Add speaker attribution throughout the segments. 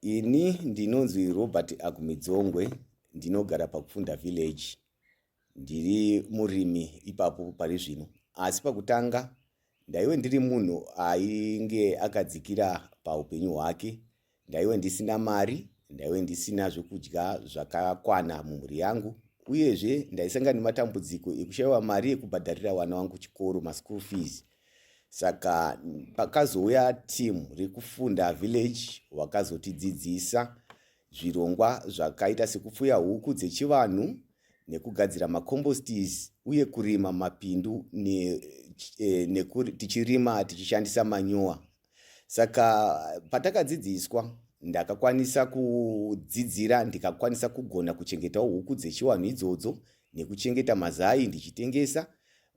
Speaker 1: Ini ndinonzi Robert Akumidzongwe, ndinogara paKufunda Village. Ndiri murimi ipapo pari zvino. Asi pakutanga ndaive ndiri munhu ainge akadzikira paupenyu hwake. Ndaive ndisina mari, ndaive ndisina zvekudya zvakakwana mumhuri yangu uyezve ndaisangana nematambudziko ekushaiwa mari yekubhadharira vana vangu chikoro, maschool fees. Saka pakazouya team rekufunda village wakazotidzidzisa zvirongwa zvakaita sekupfuya huku dzechivanhu nekugadzira macomposties uye kurima mapindu ne, e, neku, tichirima tichishandisa manyowa. Saka patakadzidziswa ndakakwanisa kudzidzira ndikakwanisa kugona kuchengetawo huku dzechivanhu idzodzo nekuchengeta mazai ndichitengesa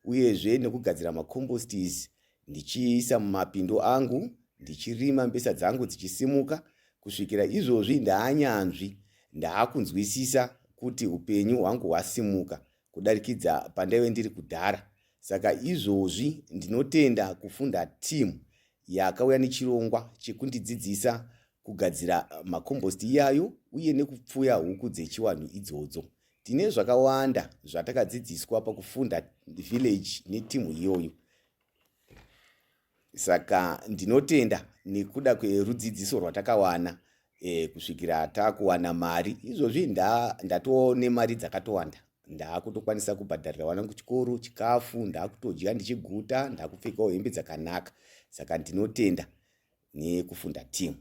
Speaker 1: uyezve nekugadzira macomposties ndichiisa mumapindu angu ndichirima mbesa dzangu dzichisimuka kusvikira izvozvi ndaanyanzvi ndaakunzwisisa kuti upenyu hwangu hwasimuka kudarikidza pandaive ndiri kudhara. Saka izvozvi ndinotenda kufunda team yakauya nechirongwa chekundidzidzisa kugadzira macompost iyayo uye nekupfuya huku dzechiwanhu idzodzo. Tine zvakawanda zvatakadzidziswa pakufunda village netimu iyoyo. Saka ndinotenda nekuda kwerudzidziso rwatakawana e, kusvikira takuwana mari. Izvozvi ndatoo nemari dzakatowanda, ndaakutokwanisa kubhadharira vana kuchikoro, chikafu ndaakutodya ndichiguta, ndaakupfekawo hembe dzakanaka. Saka ndinotenda nekufunda team.